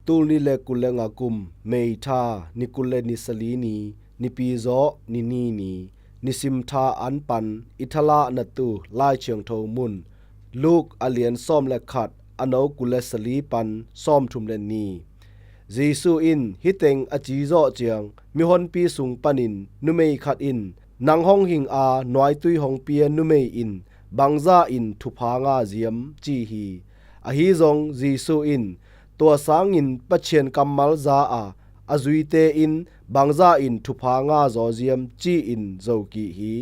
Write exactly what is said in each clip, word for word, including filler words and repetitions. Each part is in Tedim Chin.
Tul ni le kul le nga kum May tha, ni kul le ni sali ni, Nipi zawh ni ni ni, nisim tha an pan i thalah natu Lai Thiangtho mun, Luke a lian sawm le khat, a no kul le sali pan sawmthum le ni. Jesu in hih teng a ci zawh ciang, mihonpi sung panin numei khat in, "Nang hong hing a nuaitui hong pia numei in bangzah in thupha nga ziam?" ci hi. Ahi zong Jesu in, "Tua sangin Pathian kammal za a a zuite in bangzah in thupha nga zaw ziam?" ci-in zo kik hi.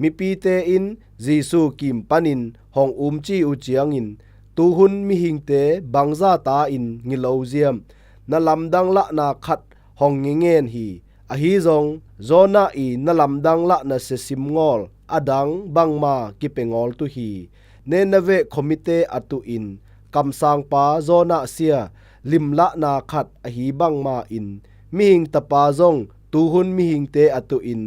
Mipite in Jesu kim panin hong um ci uh ciangin, "Tuhun mihingte bangzah ta in ngilo ziam? Na lamdang lahna khat hong ngengen hi. Ahi zong Jonah i na lamdang lahna sia sim ngawl a dang bangma kipia ngawl tu hi. Nineveh khuamite a tuh in kamsangpa Jonah sia limlahna khat ahi bangma in, Mihing Tapa zong tuhun mihingte a tuh in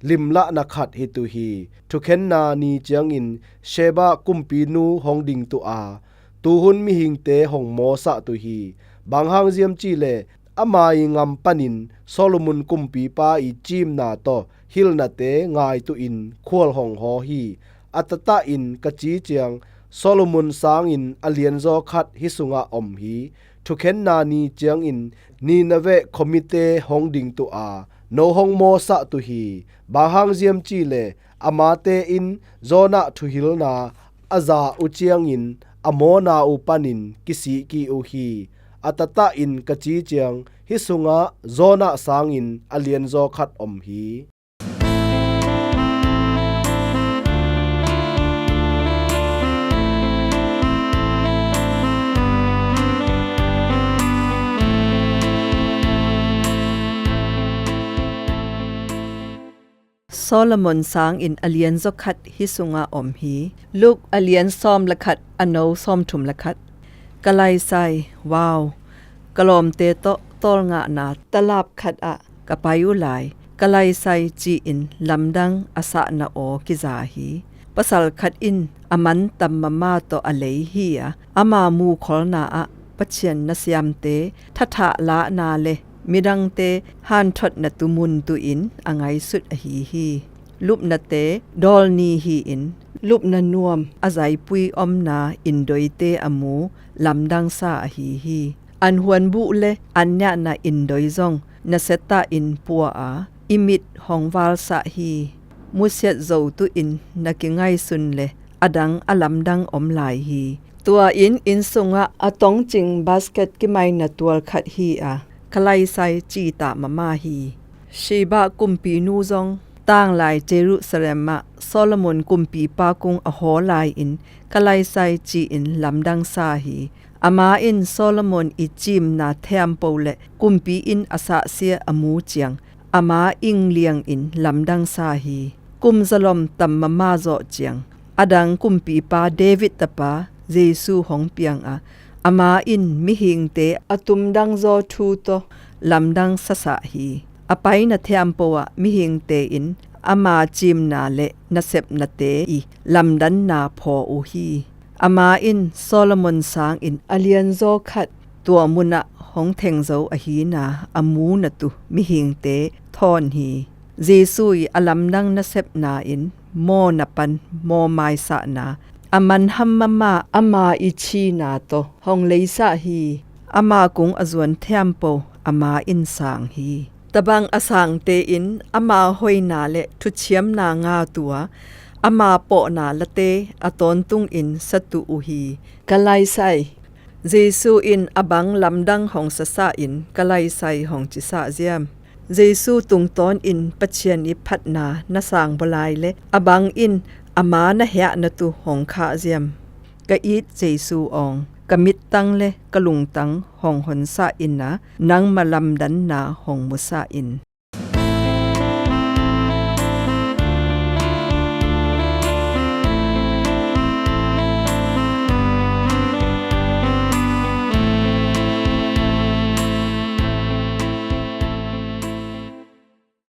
limlahna khat hi tu hi. Thukhenna ni ciangin Sheba kumpinu hong ding tu a, tuhun mihingte hong mawsah tu hi. Bang hang ziam cih leh ama i ngam panin Solomon kumpipa i cimna tawh hilhnate ngai tu in khual hong haw hi. A taktakin ka ci ciang, Solomon sangin a lianzaw khat hih sungah om hi. Thukhenna ni ciangin Nineveh khuamite hong ding tu a, no hong mawsah tu hi. Bang hang ziam cih leh amate in Jonah thuhilhna a za uh ciangin a mawhna uh panin kisih kik uh hi. A taktakin ka ci ciang, hih sungah Jonah sangin a lianzaw khat om hi." Solomon sangin a lianzaw khat hih sungah om hi. Luke a lian sawm le khat, a no sawmthum le khat. Ka laisai, wow, ka lawmte tawh tawlngahna talap khat ah ka pai uh lai. Ka laisai ci-in lamdang a sahna aw kiza hi. Pasal khat in a man tam mahmah tawh a lei hi a, ama muhkholna ah Pathian nasiamte thathah lahna le midangte hanthotna tu mun tu in a ngaihsut ahi hi. Lupnate dawl ni hi-in, lupna nuam a zaipui omna indoite a mu lamdangsa ahi hi. An huanbuh le an niahna indoi zong nasia tahin pua a, i mit hong valsah hi. Musiat zo tu in na kingaihsun le a dang a lamdang om lai hi. Tua in inn sungah a tongcing basket kimaina tual khat hi a, ka laisai ci ta mahmah hi. Sheba kumpinu zong tanglai Jerusalem ah Solomon kumpipa kung a haw lai-in ka laisai ci-in lamdangsa hi. Ama in Solomon i cimna thempo le kumpi inn a sahsia a mu ciang, ama ing liangin lamdangsa hi. Kum zalom tam mahmah zawh ciang, a dang kumpipa David tapa Jesu hong piang a, ama in mihingte a tumdangzaw thu tawh lamdang sasah hi. A paina thempo ah mihingte in ama cimna le nasepnate i lamdanna phaw uh hi. Ama in Solomon sangin a lianzaw khat tua munah hong thengzo ahina a muna tu mihingte thawn hi. Jesu i a lamdang nasepna in mawhna pan mawhmaisahna, a manham mahmah ama i thina tawh hong leisah hi. Ama kung a zuan thempo ama in sang hi. Tabang a sangte in ama hoihna le thuciamna nga tua, ama pawhna late a tawntungin satu uh hi. Ka laisai. Jesu in a bang lamdang hong sasah in ka laisai hong cisah ziam? Jesu tungtawnin Pathian i phatna na sang bawlai le a bang in ama na hiahna tu hong khah ziam? Ka it Jesu awng, ka mittang le ka lungtang hong honsah in a, nangma lamdanna hong musah in.